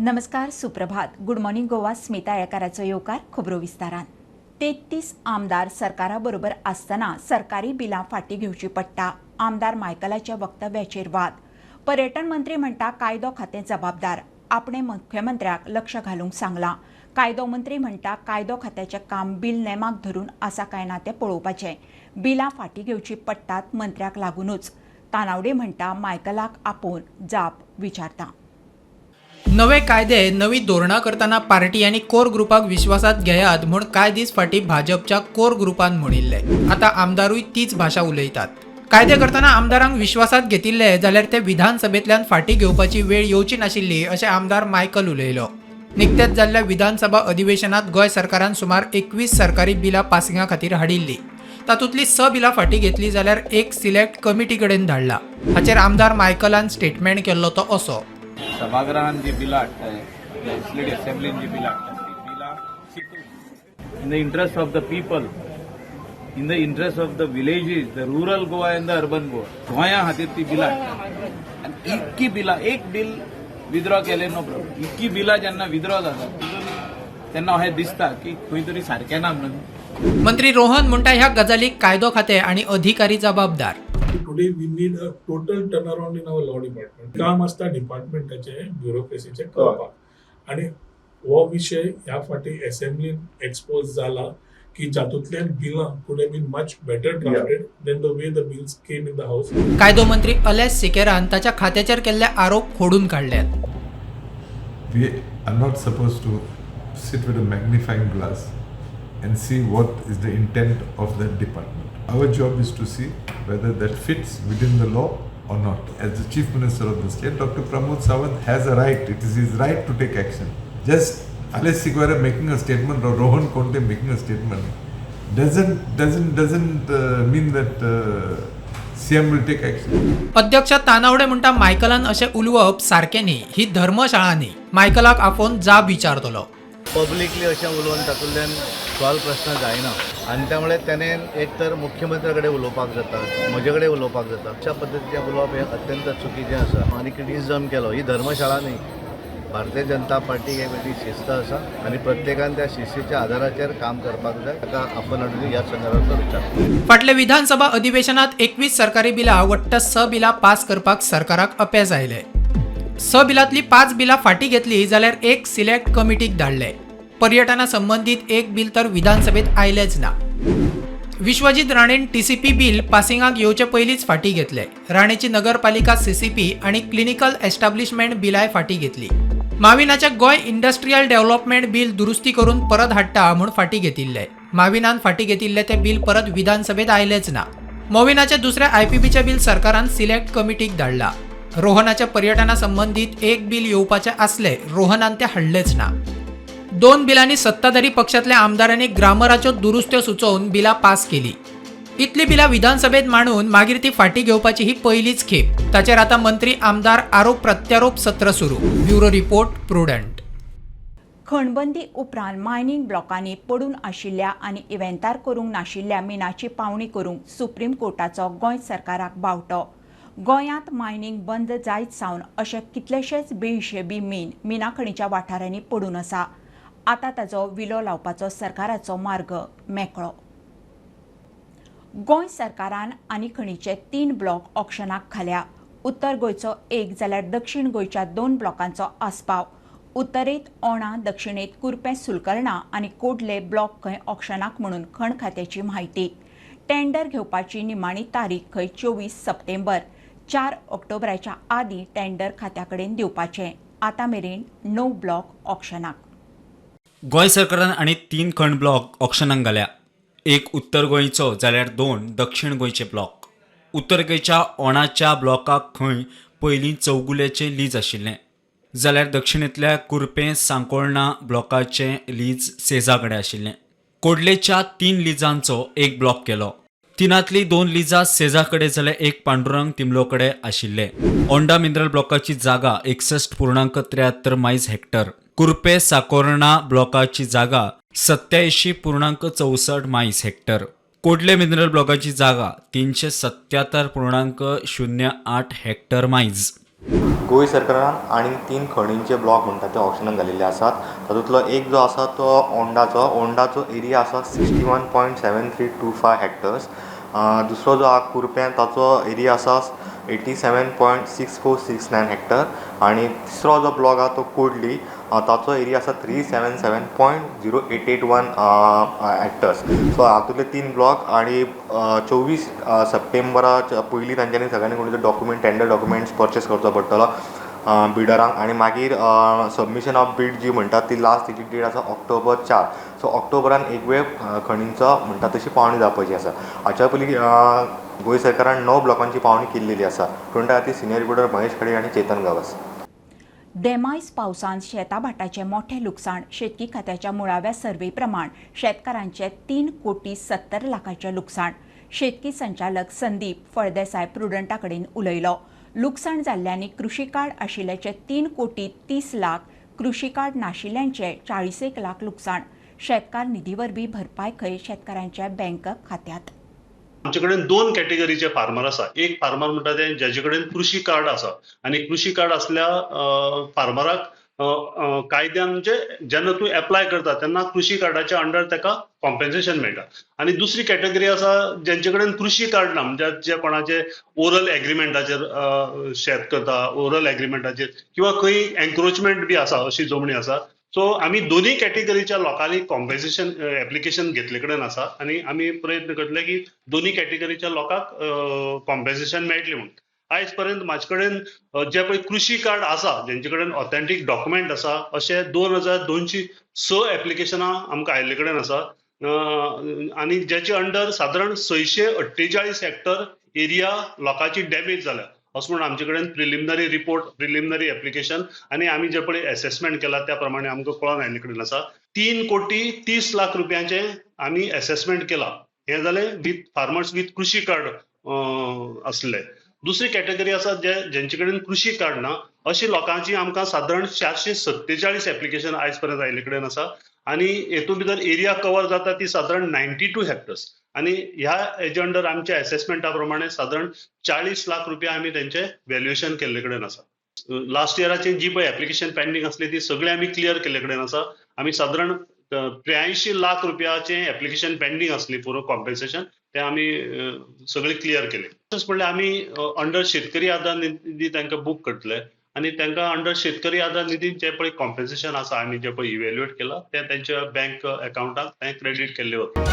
नमस्कार, सुप्रभात. Good morning Goa, Smita येळकाराचो येवकार. खबरो विस्तारान. 33 आमदार सरकारा बरोबर आसतना सरकारी बिलां फाटीं घेवची पडटा, आमदार मायकलाच्या वक्तव्याचेर वाद. पर्यटन मंत्री म्हणटा, कायदो खातें जबाबदार, आपणे मुख्यमंत्र्याक लक्ष घालूंक सांगलां. कायदो मंत्री म्हणटा, कायदो खात्याचें काम बिल नेमाक धरून आसा काय ना तें पळोवपाचें. बिलां फाटीं घेवची पडटात मंत्र्याक लागुनूच. तानावडे म्हणटा, मायकलाक आपोवन जाप विचारता. नवे कायदे, नवी धोरणां करतना पार्टी आनी कोर ग्रुपाक विश्वासात घेयात म्हूण कांय दीस फाटीं भाजपच्या कोर ग्रुपान म्हणिल्लें. आतां आमदारूय तीच भाशा उलयतात. कायदे करतना आमदारांक विश्वासात घेतिल्ले जाल्यार ते विधानसभेंतल्यान फाटीं घेवपाची वेळ येवची नाशिल्ली, अशें आमदार मायकल उलयलो. निकतेच जाल्ल्या विधानसभा अधिवेशनात गोंय सरकारान सुमार 21 सरकारी बिलां पासिंगा खातीर हाडिल्लीं. तातूंतलीं स बिलां फाटीं घेतलीं जाल्यार एक सिलेक्ट कमिटी कडेन धाडला. हाचेर आमदार मायकलान स्टेटमेंट केल्लो तो असो: सभागृहान जी बिलां हाडटाय, लेजिस्लेटिव्ह असेंब्लीन जी बिलां हाडटाय, ती बिलां चिंतून, in the interest of the people, in the interest of the villages, the rural Goa and the urban Goa, गोंया खातीर ती बिलां हाडटा. आनी इतकी बिलां, एक बील विथड्रॉ केलें, नो प्रॉब्लम. इतकी बिलां जेन्ना विथड्रॉ जातात तितून, तेन्ना अशें दिसता की खंय तरी सारकें ना म्हणून. मंत्री रोहन म्हणटा, ह्या गजालीक कायदो खातें आनी अधिकारी जबाबदार. Today we need a total turnaround in our law department. काम आसता डिपार्टमेंटाचें, ब्युरोक्रेसीचें करपाक. आनी हो विशय ह्या फावटी एसेंब्लीन एक्सपोज जाला की जातूंतल्यान बिलां could have been much better drafted than the way the bills came in the house. कायदो मंत्री अलेस सिकेरान ताच्या खात्याचेर केल्ले आरोप खोडून काडल्यात. We are not supposed to sit with a magnifying glass and see what is the intent of that department. Our job is to see whether that fits within the law or not. As the Chief Minister of the state, Dr. Pramod Sawant has a right, it is his right to take action. Just Alex Sequeira making a statement or Rohan Khaunte making a statement doesn't mean that CM will take action. अध्यक्ष तानावडे म्हणटा, मायकलान अशें उलोवप सारकें न्ही. ही धर्मशाळा न्ही. मायकलाक आपोवन जाब विचारतलो. पब्लिकली अशें उलोवन तातूंतल्यान सॉल्व प्रश्न जायना आनी त्यामुळे त्याने एक तर मुख्यमंत्र्या कडेन उलोवपाक जाता, म्हजे कडेन उलोवपाक जाता. अशा पद्दतीचें उलोवप हें अत्यंत चुकीचें आसा आनी क्रिटिसिजम केलो. ही धर्मशाळा न्ही. भारतीय जनता पार्टी एक वेगळी शिस्त आसा आनी प्रत्येकान त्या शिस्तीच्या आधाराचेर काम करपाक जाय. ताका आपोवन हाडून ह्या संदर्भात तो विचार. फाटल्या विधानसभा अधिवेशनात 21 सरकारी बिलां, वट्ट स बिलां पास करपाक सरकाराक अपेस आयलें. स बिलांतली पांच बिलां फाटीं घेतली जाल्यार एक सिलेक्ट कमिटीक धाडले. पर्यटना संबंदीत एक बील तर विधानसभेत आयलेंच ना. विश्वजीत राणेन टीसीपी बील पासिंगाक येवचे पयलींच फाटीं घेतले. राणेची नगरपालिका, सीसीपी आनी क्लिनिकल एस्टाब्लिशमेंट बिलाय फाटीं घेतली. माविनाच्या गोंय इंडस्ट्रियल डेव्हलपमेंट बील दुरुस्ती करून परत हाडटा म्हूण फाटीं घेतिल्ले. माविनान फाटीं घेतिल्ले ते बील परत विधानसभेत आयलेच ना. मोविनाच्या दुसऱ्या आयपीबीचें बील सरकारान सिलेक्ट कमिटीक धाडला. रोहनाच्या पर्यटना संबंदीत एक बील येवपाचें आसलें, रोहनान तें हाडलेंच ना. दोन बिलांनी सत्ताधारी पक्षातल्या आमदारांनी ग्रामराच्यो दुरुस्त्यो सुचोवन बिलां पास केली. इतली बिलां विधानसभेत मांडून मागीर ती फाटीं घेवपाची ही पयलीच खेप. ताचेर आतां मंत्री, आमदार आरोप प्रत्यारोप सत्र सुरू. Bureau report, prudent. खणबंदी उपरांत मायनिंग ब्लॉकांनी पडून आशिल्ल्या आनी इव्हेंतार करूंक नाशिल्ल्या मिनाची पावणी करूंक सुप्रीम कोर्टाचो गोंय सरकाराक बावटो. गोंयांत मायनिंग बंद जायत सावन अशे कितलेशेच बेहिशेबी मीन मिना खणीच्या वाठारांनी पडून आसा. आतां ताचो विलो लावपाचो सरकाराचो मार्ग मेकळो. गोंय सरकारान आनी खणीचे तीन ब्लॉक ऑक्शनाक घाल्या. उत्तर गोंयचो एक जाल्यार दक्षिण गोंयच्या दोन ब्लॉकांचो आस्पाव. उत्तरेंत ओणा, दक्षिणेत कुर्पें, सुलकर्णा आनी कोडले ब्लॉक खंय ऑक्शनाक म्हणून खण खात्याची म्हायती. टेंडर घेवपाची निमाणी तारीख खंय 24 सप्टेंबर. 4 ऑक्टोबराच्या आदीं टेंडर खात्या कडेन दिवपाचें. आतां मेरेन णव ब्लॉक ऑक्शनाक. गोंय सरकारान आनी तीन खण ब्लॉक ऑक्शनाक घाल्या. एक उत्तर गोंयचो जाल्यार दोन दक्षिण गोंयचे ब्लॉक. उत्तर गोंयच्या ओणाच्या ब्लॉकाक खंय पयलीं चौगुल्याचें लीज आशिल्लें, जाल्यार दक्षिणेंतल्या कुर्पें सांकोळणा ब्लॉकाचें लीज सेजा कडेन आशिल्लें. कोडलेच्या तीन लिजांचो एक ब्लॉक केलो. तिनांतली दोन लिजां सेजा कडेन जाल्यार एक पांडुरंग तिमलो कडेन आशिल्ले. ओंडा मिनरल ब्लॉकाची जागा 61.73 मायज हेक्टर, कुर्पे साकोर्णा ब्लॉकाची जागा 87.64 मायज हेक्टर, कोडले मिनरल ब्लॉकाची जागा 377.08 हेक्टर मायज. गोंय सरकारान आनी 3 खणींचे ब्लॉक म्हणटा ते ऑक्शनाक घालिल्ले आसात. तातूंतलो एक जो आसा तो ओंडाचो. ओंडाचो एरिया आसा 61.7325 हॅक्टर्स. दुसरो जो आहा कुर्प्यां ताचो एरिया आसा 87.6469 हॅक्टर. आनी तिसरो जो ब्लॉक आहा तो कोडली, ताचो एरिया आसा 377.0881 हॅक्टर्स. सो हातूंतले 3 ब्लॉक आनी 24 सप्टेंबराच्या पयलीं तांच्यांनी सगळ्यांनी कोणी डॉक्युमेंट टेंडर डॉक्युमेंट्स परचेस करचो पडटलो बिडरांक. आनी मागीर सबमिशन ऑफ बीड जी म्हणटात ती लास्ट तेजी डेट आसा ऑक्टोबर 4. सो ऑक्टोबरान एक वेळ खणींचो म्हणटा तशी पावणी जावपाची आसा. हाच्या पयलीं गोंय सरकारान 9 ब्लॉकांची पावणी केल्लेली आसा. पूण ती सिनियर रिपोर्टर महेश खडे आनी चेतन गावस. देमायज पावसान शेताभाटाचें मोठें लुकसाण. शेतकी खात्याच्या मुळाव्या सर्वे प्रमाण शेतकारांचें 3,70 लाखांचें लुकसाण. शेतकी संचालक संदीप फळदेसाय प्रुडंटा कडेन उलयलो. लुकसाण जाल्ल्यांनी कृषी कार्ड आशिल्ल्याचें 3,30 लाख, कृषी कार्ड नाशिल्ल्यांचें 41 लाख लुकसाण. शेतकार निधी वरवीं भरपाय खंय शेतकारांच्या बँक खात्यात. आमचे कडेन 2 कॅटेगरीचे फार्मर आसा. एक फार्मर म्हणटा ते जेजे कडेन कृषी कार्ड आसा आनी कृषी कार्ड आसल्या फार्मराक कायद्यान म्हणजे जेन्ना तूं एप्लाय करता तेन्ना कृषी कार्डाच्या अंडर ताका कॉम्पेन्सेशन मेळटा. आनी दुसरी कॅटेगरी आसा जेंचे कडेन कृषी कार्ड ना, म्हणजे जे कोणाचे ओरल एग्रीमेंटाचेर शेत करता, ओरल एग्रीमेंटाचेर किंवा खंय एन्क्रोचमेंट बी आसा अशी जमणी आसा. सो आमी दोन्ही कॅटेगरीच्या लोकांनी कॉम्पेन्सेशन एप्लिकेशन घेतले कडेन आसा आनी आमी प्रयत्न करतले की दोन्ही कॅटेगरीच्या लोकांक कॉम्पेन्सेशन मेळटलें म्हणून. आयज पर्यंत म्हाजे कडेन जे पळय कृषी कार्ड आसा जेंचे कडेन ऑथेंटीक डॉक्युमेंट आसा अशे 2206 एप्लिकेशनां आमकां आयिल्ले कडेन आसा आनी जेचे अंडर सादारण 648 हेक्टर एरिया लोकांची डॅमेज जाल्या असो म्हणून आमचे कडेन प्रिलिमिनरी रिपोर्ट, प्रिलिमिनरी एप्लिकेशन आनी आमी जे पळय एसेसमेंट केला त्या प्रमाणे आमकां कळोन आयिल्ले कडेन आसा. 3,30,00,000 रुपयांचें आमी एसेसमेंट केला. हें जालें विथ फार्मर्स विथ कृषी कार्ड आसले. दुसरी कॅटेगरी आसा जे जेंचे कडेन कृषी कार्ड ना अशी लोकांची आमकां सादारण 447 एप्लिकेशन आयज पर्यंत आयिल्ले कडेन आसा आनी हेतून भितर एरिया कवर जाता ती सादारण 92 हेक्टर्स आनी ह्या हेजे अंडर आमच्या एसेसमेंटा प्रमाणे सादारण 40 लाख रुपया आमी तेंचे व्हॅल्युएशन केल्ले कडेन आसा. लास्ट इयराचे जी पळय एप्लिकेशन पेंडींग आसली ती सगळी आमी क्लियर केल्ले कडेन आसा. आमी सादारण 83 लाख रुपयाचें एप्लिकेशन पेंडींग आसली पुरो कॉम्पेन्सेशन ते आमी सगळी क्लियर केले. तशेंच म्हणल्यार आमी अंडर शेतकरी आधार निधी तांकां बूक करतले आनी तांकां अंडर शेतकरी आधार निधी जे पळय कॉम्पेन्सेशन आसा आमी जे पळय इव्हॅल्युएट केला तें तेंच्या बँक अकावंटाक तें क्रेडीट केल्लें वतलें.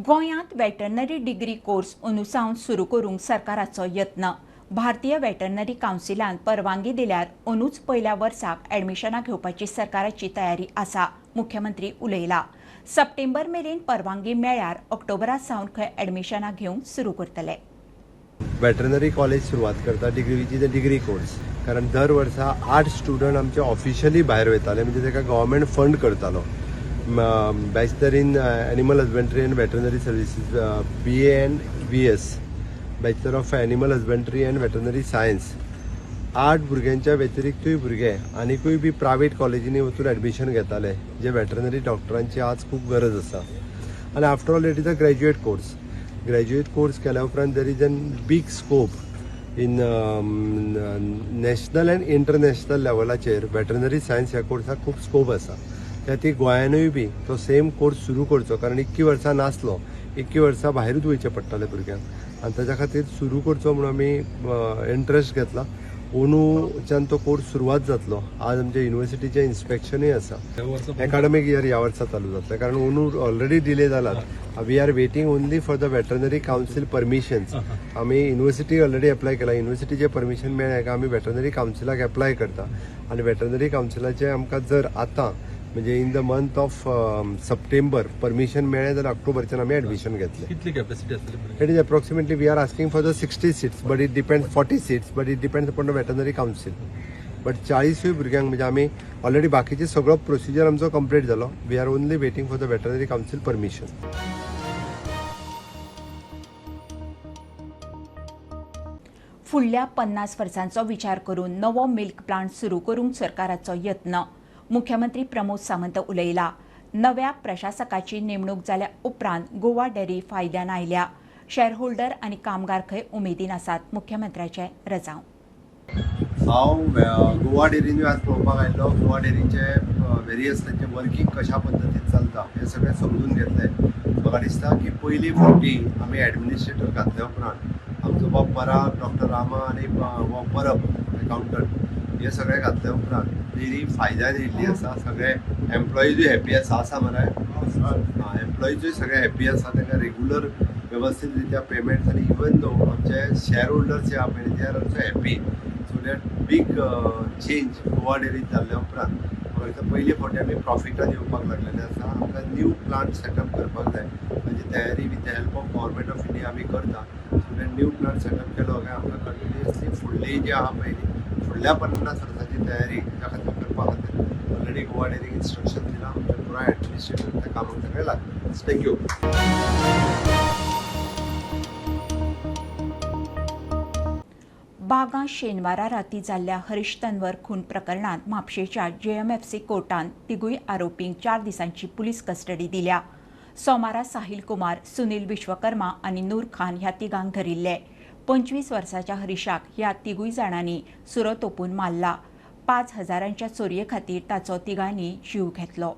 गोंयांत वेटरनरी डिग्री कोर्स अंदू सावन सुरू करूंक सरकाराचो यत्न. भारतीय वेटरनरी कावन्सिलान परवानगी दिल्यार अंदूच पयल्या वर्साक ॲडमिशनां घेवपाची सरकाराची तयारी आसा, मुख्यमंत्री उलयला. सप्टेंबर मेरेन परवानगी मेळ्ळ्यार ऑक्टोबरा सावन खंय ॲडमिशनां घेवंक सुरू करतले. वेटरनरी कॉलेज सुरवात करता डिग्रीची डिग्री कोर्स, कारण दर वर्सा 8 स्टुडंट आमचे ऑफिशियली भायर वयताले, म्हणजे ताका गव्हर्मेंट फंड करतालो. Bachelor in animal husbandry and veterinary services, B A and B S, bachelor of animal husbandry and veterinary science. 8 भुरग्यांच्या व्यतिरिक्तूय भुरगे आनिकूय बी प्रायवेट कॉलेजींनी वचून एडमिशन घेताले, जे वेटरनरी डॉक्टरांची आज खूब गरज आसा. आनी after all it is a graduate course. Graduate course केल्या उपरांत there is an big scope in national and international लेवलाचेर वेटरनरी सायन्स ह्या कोर्साक खूब स्कोप आसा. त्या खातीर गोंयानूय बी तो सेम कोर्स सुरू करचो, कारण इतकी वर्सां नासलो, इतकी वर्सां भायरूच वयचें पडटालें भुरग्यांक, आनी ताच्या खातीर सुरू करचो म्हणून आमी इंट्रस्ट घेतला. अंदूच्यान तो कोर्स सुरवात जातलो. आज आमच्या युनिवर्सिटीचें इन्स्पेक्शनूय आसा. एकाडमीक इयर ह्या वर्सा चालू जातलें, कारण अंदू ऑलरेडी डिले जालात. We are waiting only for the veterinary council permissions. आमी युनिवर्सिटी ऑलरेडी एप्लाय केला, युनिवर्सिटीचें परमिशन मेळ्ळें काय आमी वेटरनरी कावन्सिलाक एप्लाय करता आनी वेटरनरी कावन्सिलाचें आमकां जर आतां म्हणजे in the month of September permission मेळ्ळें जाल्यार ऑक्टोबरच्यान आमी एडमिशन घेतलें. कितली कॅपॅसिटी आसतली? It is approximately we are asking for the 60 seats, but it depends, 40 seats, but it depends upon the veterinary council. But 40 भुरग्यांक म्हणजे आमी ऑलरेडी बाकीचे सगळो प्रोसिजर आमचो कंप्लीट जालो. We are only waiting for the veterinary council permission. फुडल्या 50 वर्सांचो विचार करून नवो मिल्क प्लांट सुरू करूंक सरकाराचो यत्न, मुख्यमंत्री प्रमोद सावंत उलयला. नव्या प्रशासकाची नेमणूक जाल्या उपरांत गोवा डेअरी फायद्यान आयल्या. शेअरहोल्डर आनी कामगार खंय उमेदीन आसात. मुख्यमंत्र्याचे रजांव. हांव गोवा डेरीन आज पळोवपाक आयिल्लो. गोवा डेरीचे वेरियस तांचे वर्किंग कशा पद्दतीन चलता हें सगळें समजून घेतलें. म्हाका दिसता की पयली फावटी आमी एडमिनिस्ट्रेटर घातल्या उपरांत आमचो बाब पराग, डॉक्टर रामा आनी परब एकाउंटंट हे सगळे घातल्या उपरांत डेरी फायद्यान येयल्ली आसा. सगळे एम्प्लॉइजूय हॅपी आसा. आसा मरे, एम्प्लॉइजूय सगळे हॅपी आसा. तांकां रेगुलर वेवस्थीत रित्या पेमेंट्स आनी इवन दो आमचे शेअर होल्डर्स जे आहा पळय they are also happy. So that big change Goa डेरीत जाल्ल्या उपरांत म्हाका दिसता पयली फावटी आमी प्रॉफिटान येवपाक लागलेले आसा. आमकां न्यू प्लांट सेटअप करपाक जाय. ताजी तयारी with the help of government of India आमी करता. So that new plant setup केलो काय आमकां कंटिन्युअसली फुडली जी आहा पळय फुडल्या 50 वर्सांची तयारी त्या खातीर करपा खातीर ऑलरेडी गोवा डेरीक इन्स्ट्रक्शन दिलां. आमचे पुराय एडमिनिस्ट्रेटर त्या कामाक सगळें लागता. Thank you. Baga शेनवारा राती जाल्ल्या हरीश तन्वर खून प्रकरणांत म्हापशेच्या जेएमएफसी कोर्टान तिगूय आरोपींक 4 दिसांची पुलीस कस्टडी दिल्या. सोमारा साहिल कुमार, सुनील विश्वकर्मा आनी नूर खान ह्या तिगांक धरिल्ले. 25 वर्साच्या हरीशाक ह्या तिगूय जाणांनी सुरो तोपून मारला. 5,000 चोरये खातीर ताचो तिगांनी जीव घेतलो.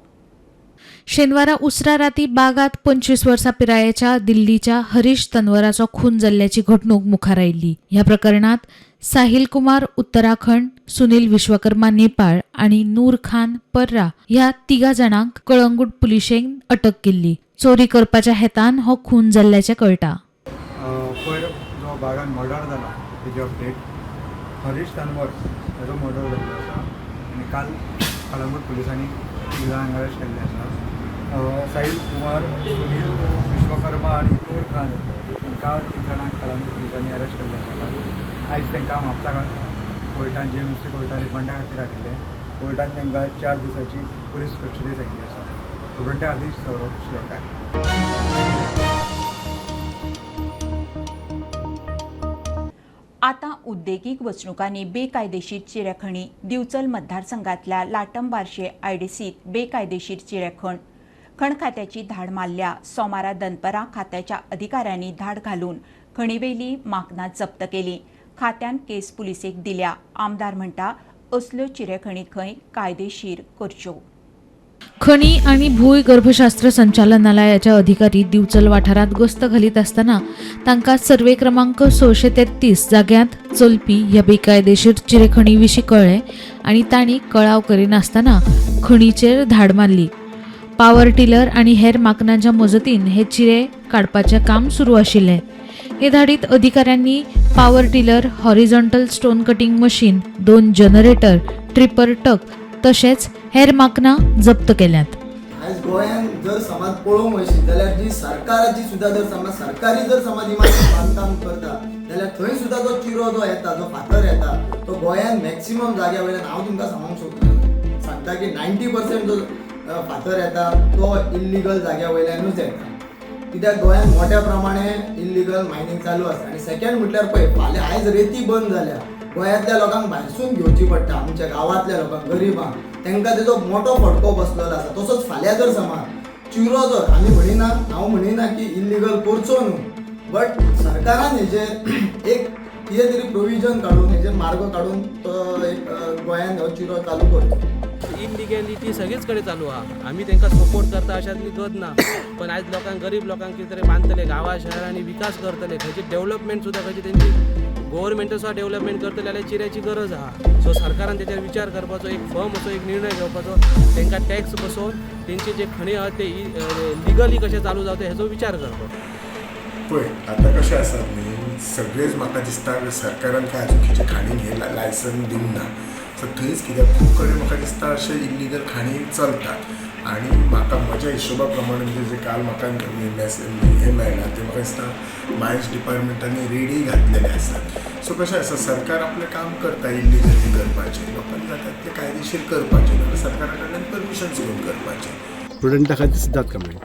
शेनवारा उसरा राती बागात 25 वर्सां पिरायेच्या दिल्लीच्या हरीश तन्वराचो खून जाल्ल्याची घडणूक मुखार आयिल्ली. ह्या प्रकरणांत साहिल कुमार उत्तराखंड, सुनील विश्वकर्मा नेपाळ आनी नूर खान पर्रा ह्या 3 जाणांक कळंगूट पुलिशेन अटक केल्ली. चोरी करपाच्या हेतान हो खून जाल्ल्याचें कळटा. पयर जो बागान मर्डर जाला तेजी अपडेट, हरीश तन्वर हेजो मर्डर जाल्लो आसा आनी काल कळंगूट पुलिसांनी 3 जाणांक अरेस्ट केल्ले आसा. साहिल कुमार, सुनील विश्वकर्मा आनी नूर खान हांकां 3 जाणांक कळंगूट पुलिसांनी अरेस्ट केल्ले आसा. आयज तांकां म्हापसा कोर्टान, जेएमएफसी कोर्टान रिमांडा खातीर हाडिल्लें. कोर्टान तांकां 4 दिसांची पुलीस कस्टडी सांगिल्ली आसा. प्रुडंटा आदेश सौरभ शिरोडकार. आतां उद्देगीक वसणुकांनी बेकायदेशीर चिरेखणी. दिवचल मतदारसंघातल्या लाटम बार्शे आयडीसीत बेकायदेशीर चिरेखण खण खात्याची धाड मारल्या. सोमारा दनपरां खात्याच्या अधिकाऱ्यांनी धाड घालून खणीवेली माकनां जप्त केली. खात्यान केस पुलिसेक दिल्या. आमदार म्हणटा असल्यो चिरेखणी खंय कायदेशीर करच्यो. खणी आनी भूंयगर्भशास्त्र संचालनालयाचे अधिकारी दिवचल वाठारांत गस्त घालीत आसतना तांकां सर्वे क्रमांक 633 जाग्यांत चलपी ह्या बेकायदेशीर चिरेखणी विशीं कळ्ळें आनी तांणी कळाव करिनासतना खणीचेर धाड मारली. पावर टिलर आनी हेर माकनांच्या मजतीन हे चिरे काडपाचें काम सुरू आशिल्लें. हे धाडीत अधिकाऱ्यांनी power tiller, horizontal stone cutting machine, 2 generator, tripper truck तशेंच हेर माकनां जप्त केल्यात. आयज गोंयांत जर समाज पळोवंक वयशी जाल्यार जी सरकाराची सुद्दां जर समज सरकारी जर समज इमारत बांदकाम करता जाल्यार थंय सुद्दां जो चिरो जो येता, जो फातर येता तो गोंयांत मॅक्सिमम जाग्या वयल्यान हांव तुमकां सांगूंक सोदता सांगता की 90% जो फातर येता तो इल्लिगल जाग्या वयल्यानूच येता. कित्याक गोंयांत मोठ्या प्रमाणे इल्लिगल मायनींग चालू आसा. आनी सेकंड म्हटल्यार पळय फाल्यां आयज रेती बंद जाल्या, गोंयांतल्या लोकांक भायरसून घेवची पडटा, आमच्या गांवांतल्या लोकांक, गरिबांक, तांकां तेजो मोठो फटको बसलेलो आसा. तसोच फाल्यां जर समज चिरो जर आमी म्हणिना, हांव म्हणिना की इल्लिगल करचो न्हू, बट सरकारान हेजेर एक कितें तरी प्रोविजन काडून हेजेर मार्ग काडून तो एक गोंयांत हो चिरो चालू करचो. इलिगॅलिटी सगळीच कडेन चालू आहा. आमी तांकां सपोर्ट करता अशातली गत ना, पण आयज लोकांक, गरीब लोकांक कितें तरी बांदतले, गांवा शहरांनी विकास करतले, खंयची डेव्हलपमेंट सुद्दां खंयची तेंची गोवोरमेंट सुद्दां डेव्हलपमेंट करतले जाल्यार चिऱ्याची गरज आहा. सो सरकारान तेचेर विचार करपाचो, एक फर्म असो एक निर्णय घेवपाचो, तांकां टॅक्स बसोवन तेंचे जे खणी आहा ते लिगली कशें चालू जावचे हेचो विचार करपाचो. पळय आतां कशें आसा न्ही, सगळेच म्हाका दिसता सरकारान काय अजून खंयच्या खाणींक हें लायसन दिवंक ना. सो थंयच कित्याक खूब कडेन म्हाका दिसता अशें इल्लिगल खाणी चलतात. आनी म्हाका म्हज्या हिशोबा प्रमाणे म्हणजे जे काल म्हाका हें मेळ्ळां तें म्हाका दिसता मायन्स डिपार्टमेंटांनी रेडी घातलेले आसात. सो कशें आसा, सरकार आपलें काम करता इल्लिगल हें करपाचें, लोकांनी जाता तितलें कायदेशीर करपाचें, नाजाल्यार सरकारा कडल्यान परमिशन्स घेवन करपाचें. स्टुडंटा खातीर सिद्धार्थ कांबळे.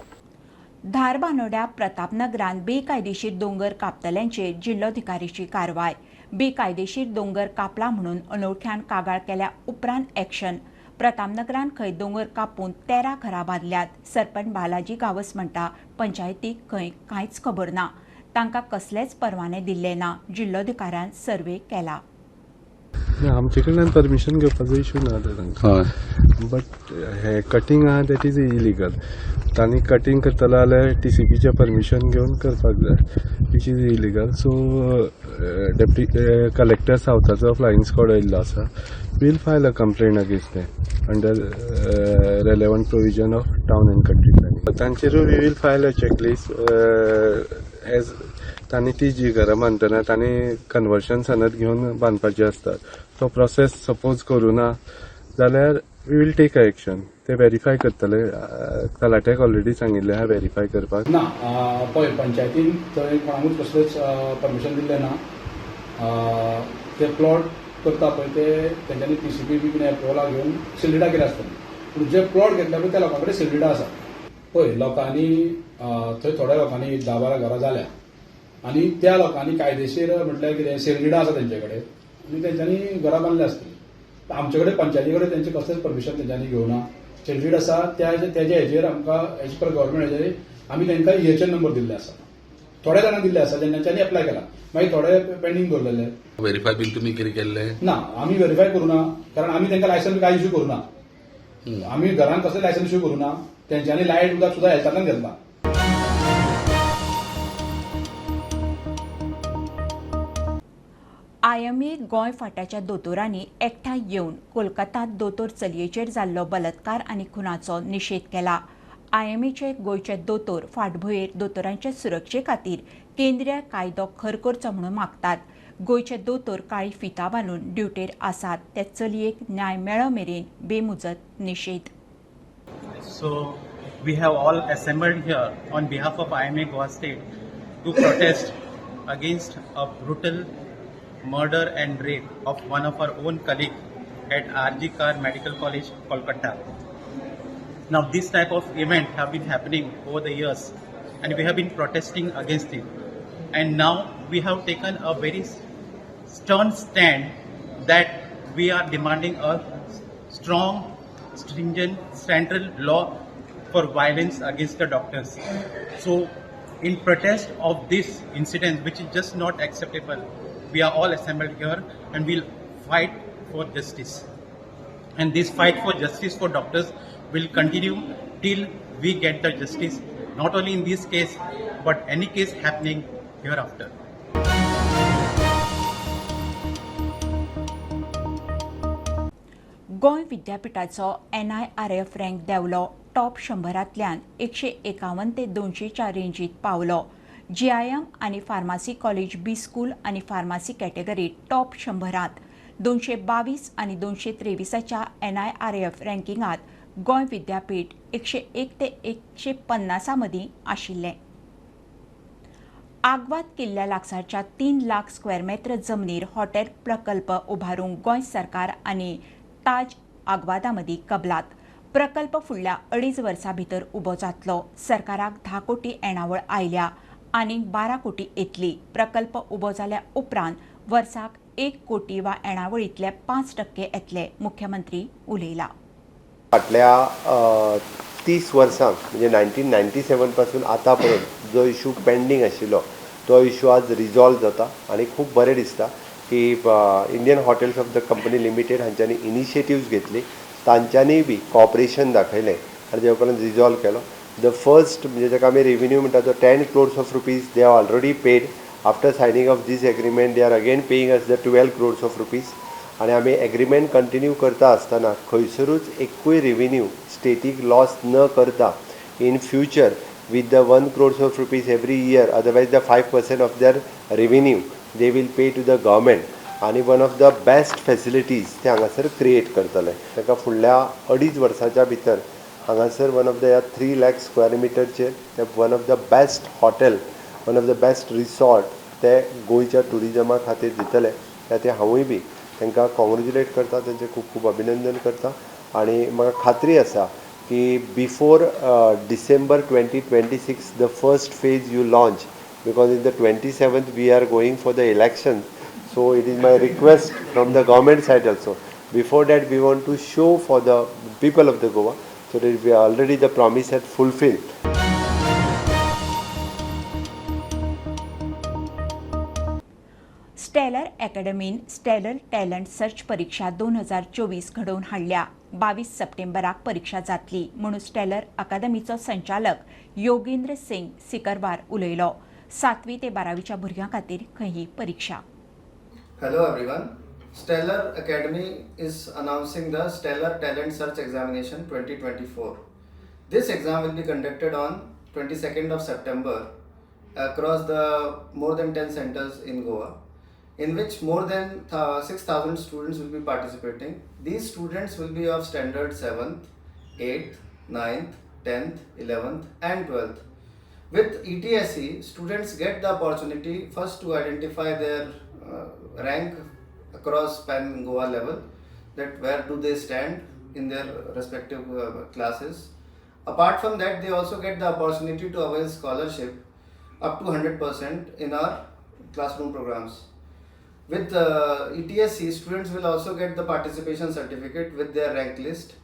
धारबानोड्या प्रतापनगरान बेकायदेशीर दोंगर कापतल्यांचेर जिल्लोधिकारीची कारवाय. बेकायदेशीर दोंगर कापला म्हणून अनोळख्यान कागाळ केल्या उपरांत एक्शन. प्रतापनगरान खंय दोंगर कापून 13 घरां बांदल्यात. सरपंच बालाजी गावस म्हणटा पंचायतीक खंय कांयच खबर ना. तांकां कसलेच परवाने दिल्ले ना. जिल्लोधिकाऱ्यान सर्वे केला. आमचे कडल्यान परमिशन घेवपाचो इशू ना आतां तांकां, बट हे कटींग आहा that is illegal. तांणी कटींग करतलो जाल्यार टीसीपीचें परमिशन घेवन करपाक जाय, which is illegal. So deputy collector सावथाचो flying squad येयल्लो आसा, we'll file a complaint against them under relevant provision of town and country planning. तांचेरूय we will file a checklist as तांणी ती जी घरां बांदतना तांणी कन्वर्शन सनद घेवन बांदपाची आसतात. तो प्रोसेस सपोज करूं ना जाल्यार we will take a action. ते वेरीफाय करतले, तलाट्याक ऑलरेडी सांगिल्लें आहा वेरीफाय करपाक. ना, पळय, पंचायतीन थंय कोणाकूच कसलेंच परमिशन दिल्लें ना. ते प्लॉट करता पळय ते तेंच्यांनी टीसीपी बी कितें एप्रुवला घेवन सेल डीडां केल्या आसतली, पूण जे प्लॉट घेतले पळय त्या लोकां कडेन सेल डीडां आसा. पळय, लोकांनी थंय थोड्या लोकांनी 10-12 घरां जाल्या आनी त्या लोकांनी कायदेशीर म्हटल्यार कितें सेल डीडां आसा तेंचे कडेन आनी तेंच्यांनी घरां बांदल्या आसतली. आमचे कडेन पंचायती कडेन तेंचे कसलेंच परमिशन तेंच्यांनी घेवना. सेल did आसा तेजे हेजेर आमकां एज पर गव्हर्मेंट हेजेर आमी तांकां ईएचएन नंबर दिल्ले आसा. थोड्या जाणांक दिल्ले आसा तेंच्यांनी एप्लाय केला, मागीर थोडे पेंडींग दवरलेले. वेरीफाय बीन तुमी कितें केल्लें? ना, आमी वेरीफाय करूं ना, कारण आमी तांकां लायसन्स कांय इश्यू करूं ना. आमी घरान कसलें लायसन्स इश्यू करूं ना. तेंच्यांनी लायट उदक सुद्दां हेल्थांतल्यान घेतला. आयएमए गोंय फांट्याच्या दोतोरांनी एकठांय येवन कोलकातांत दोतोर चलयेचेर जाल्लो बलात्कार आनी खुनाचो निशेध केला. आयएमएचे गोंयचे दोतोर फाटभुंयेर दोतोरांचे सुरक्षे खातीर केंद्रीय कायदो खर करचो म्हणून मागतात. गोंयचे दोतोर काळी फिता बांदून ड्युटेर आसात. त्या चलयेक न्याय मेळो मेरेन बेमुजत निशेध. So we have all assembled here on behalf of IMA Goa State to protest against a brutal murder and rape of one of our own colleague at RG Kar Medical College, Kolkata. Now this type of event have been happening over the years and we have been protesting against it. And now we have taken a very stern stand that we are demanding a strong, stringent central law for violence against the doctors. So in protest of this incident, which is just not acceptable, we are all assembled here and we'll fight for justice. And this fight for justice for doctors will continue till we get the justice, not only in this case, but any case happening hereafter. Goa विद्यापीठाचो NIRF rank देंवलो. Top 100तल्यान 151 ते 200च्या रेंजीत पावलो. GIM आनी pharmacy college बी school आनी pharmacy कॅटेगरीत top 100त 222 आनी 223च्या NIRF रँकिंगांत Goa विद्यापीठ 101 ते 150 मदीं आशिल्लें. आगवाद किल्ल्या लागसारच्या 3 लाख स्क्वेअर मेत्र जमनीर हॉटेल प्रकल्प उभारूंक गोंय सरकार आनी ताज आगवादा मदीं कबलात. प्रकल्प फुडल्या 2.5 वर्सां भितर उबो जातलो. सरकाराक 10 कोटी येणावळ आयल्या, आनीक 12 कोटी येतली. प्रकल्प उबो जाल्या उपरांत वर्साक 1 कोटी वा येणावळींतले 5% येतले, मुख्यमंत्री उलयला. फाटल्या 30 वर्सांक म्हणजे 1997 पासून आतां पर्यंत जो इशू पेंडींग आशिल्लो तो इशू आज रिजॉल्व जाता आनी खूब बरें दिसता की Indian hotels of the company limited हांच्यांनी इनिशिएटिव्स घेतली, तांच्यांनीय बी कॉपरेशन दाखयलें आनी ते उपरांत रिजॉल्व केलो. The first म्हणजे जाका आमी रेवेन्यू म्हणटा तो 10 crores of rupees they are already paid. After signing of this agreement they are again paying us the 12 crores of rupees. आनी आमी एग्रीमेंट कंटिन्यू करता आसतना खंयसरूच एकूय रेवेन्यू स्टेटीक लॉस न करता in future with the 1 crores of rupees every year, otherwise the 5% of their revenue they will pay to the government. आनी one of the best facilities ते हांगासर क्रिएट करतले. ताका फुडल्या 2.5 वर्साच्या भितर हांगासर वन ऑफ the ह्या 3 लाख स्क्वेअर मिटरचेर ते one of the best hotel, one of the best resort ते गोंयच्या ट्युरिजमा खातीर दितले. त्या खातीर हांवूय बी तांकां कॉंग्रेच्युलेट करता, तांचें खूब खूब अभिनंदन करता आनी म्हाका खात्री आसा की before December 2026 the first phase you launch, because in the 27th we are going for the election. So it is my request from the government side also, before that we want to show for the people of the Goa, so that we already the promise had fulfilled. अकॅडमीन stellar talent search परीक्षा 2024 घडोवन हाडल्या. 22 सप्टेंबराक परीक्षा जातली म्हणून stellar अकादमीचो संचालक योगेंद्र सिंग सिकरवार उलयलो. 7वी ते 12वीच्या भुरग्यां खातीर खंय ही परीक्षा. Hello everyone. Stellar Academy is announcing the Stellar Talent Search Examination 2024. This exam will be conducted on 22nd of September across the more than 10 centers in Goa, in which more than 6,000 students will be participating. These students will be of standard 7th, 8th, 9th, 10th, 11th and 12th. With ETSE, students get the opportunity first to identify their rank across pan Goa level, that where do they stand in their respective classes. Apart from that, they also get the opportunity to avail scholarship up to 100% in our classroom programs. With ETSE, students will also get the participation certificate with their rank list,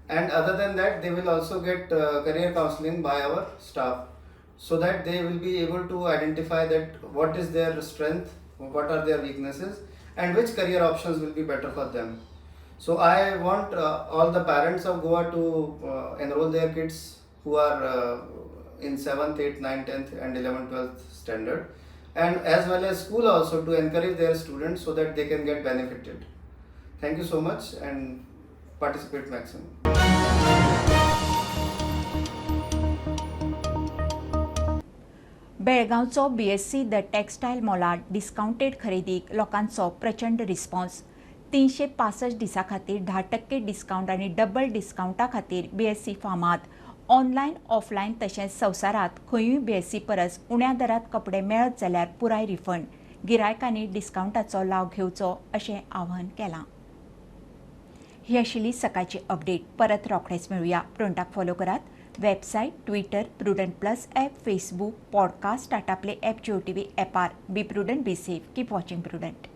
and other than that, they will also get career counseling by our staff, so that they will be able to identify that what is their strength, what are their weaknesses, and which career options will be better for them. So I want all the parents of Goa to enroll their kids who are in 7th, 8th, 9th, 10th and 11th, 12th standard, and as well as school also to encourage their students so that they can get benefited. Thank you so much and participate maximum. बेळगांवचो BSC the textile मॉलात डिस्कावंटेड खरेदीक लोकांचो प्रचंड response. 365 दिसां खातीर 10% discount आनी double डिस्कावंटा खातीर BSc फामाद. Online offline तशेंच संवसारांत खंयूय बीएससी परस उण्या दरांत कपडे मेळत जाल्यार पुराय रिफंड. गिरायकांनी डिस्कावंटाचो लाव घेवचो अशें आवाहन केलां. ही आशिल्ली सकाळची अपडेट. परत रोखडेच मेळुया. प्रुडंटाक फॉलो करात. Website, Twitter, Prudent plus app, Facebook, podcast, Tata Play app, Jio TV ॲपार. Be prudent, be safe, keep watching Prudent.